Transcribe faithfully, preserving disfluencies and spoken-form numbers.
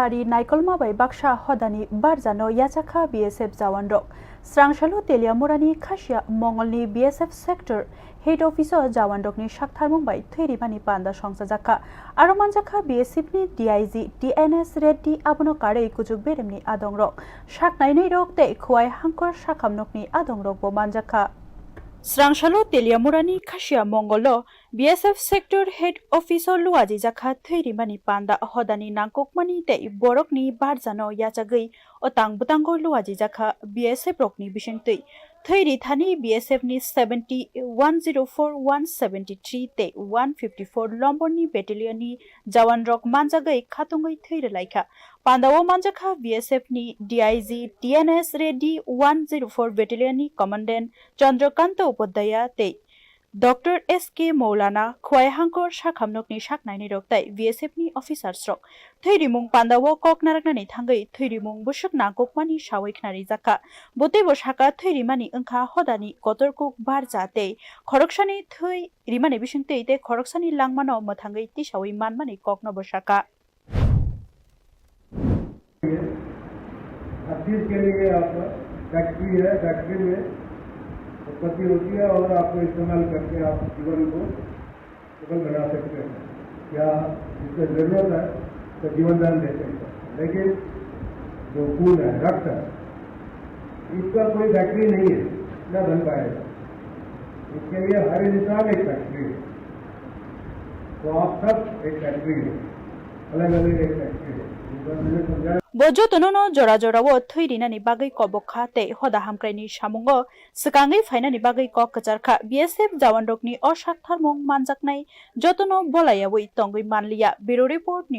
Ari naikolma bai baksa hodani barjano yachakha B S F jawanrok. Srangsalo Teliamurani Khasia Mongolni B S F sector head office o jawanrokni saktharmung bai thwi rimani panda songchajakha. Aro manjakha B S F ni D I G T N S Reddy, abono karwi kuchuk beremni adongrok, saknainairok tei Khowai Hangkor sakhamnokni adongrokbo manjakha. Srangsalo Teliamurani Khasia Mongolo B S F sector head office o luajijakha thwi rimani panda hodani nangkukmani tei borokni barjano yachagwi o tang bwtango luajijakha B S F rokni bisingtwi. Thwi rithani B S F ni seventy, one zero four, one seventy three tei one fifty four lomborni battalion ni jawanrok manjagwi khatungwi thwi rwlaikha. Pandao manjakha B S F ni D I G T N S Reddy, one zero four battalion ni commandant Chandrakanta Upadhyaya tei Doctor S K Maulana, Khowai Hangkor sakhamnokni saknainairok tei B S F ni officers rok. Thwi rimung pandao kok naraknani thangwi thwi rimung bwswk nangkukmani sawi khnarijakha. Bo teibo saka thwi rimani wngkha hodani kotor kuk barja tei khoroksani thwi rimani bisingtwi tei khoroksani langmano mwthangwi tisawi manmani kokno bo saka. हर चीज के लिए आप फैक्ट्री है, फैक्ट्री में उत्पत्ति होती है और आपको इस्तेमाल करके आप जीवन को सफल बना सकते हैं। या जिसको जरूरत है तो जीवन दान दे सकते हैं, लेकिन जो खून है, रक्त है, इसका कोई फैक्ट्री नहीं है, ना बन पाएगा। इसके लिए हर इंसान एक फैक्ट्री है। तो आप सब एक फैक्ट्री है, अलग अलग एक फैक्ट्री है। इस बात मैंने समझा। Bo jotono no jora jorao thwi rinani bagwi kobok kha tei hoda hamkraini samungo swkangwi phainani bagwi kok kwchar kha. B S F jawanrokni o saktharmung manjaknai jotono bolayawi tongwi manliya. Bureau Report, News.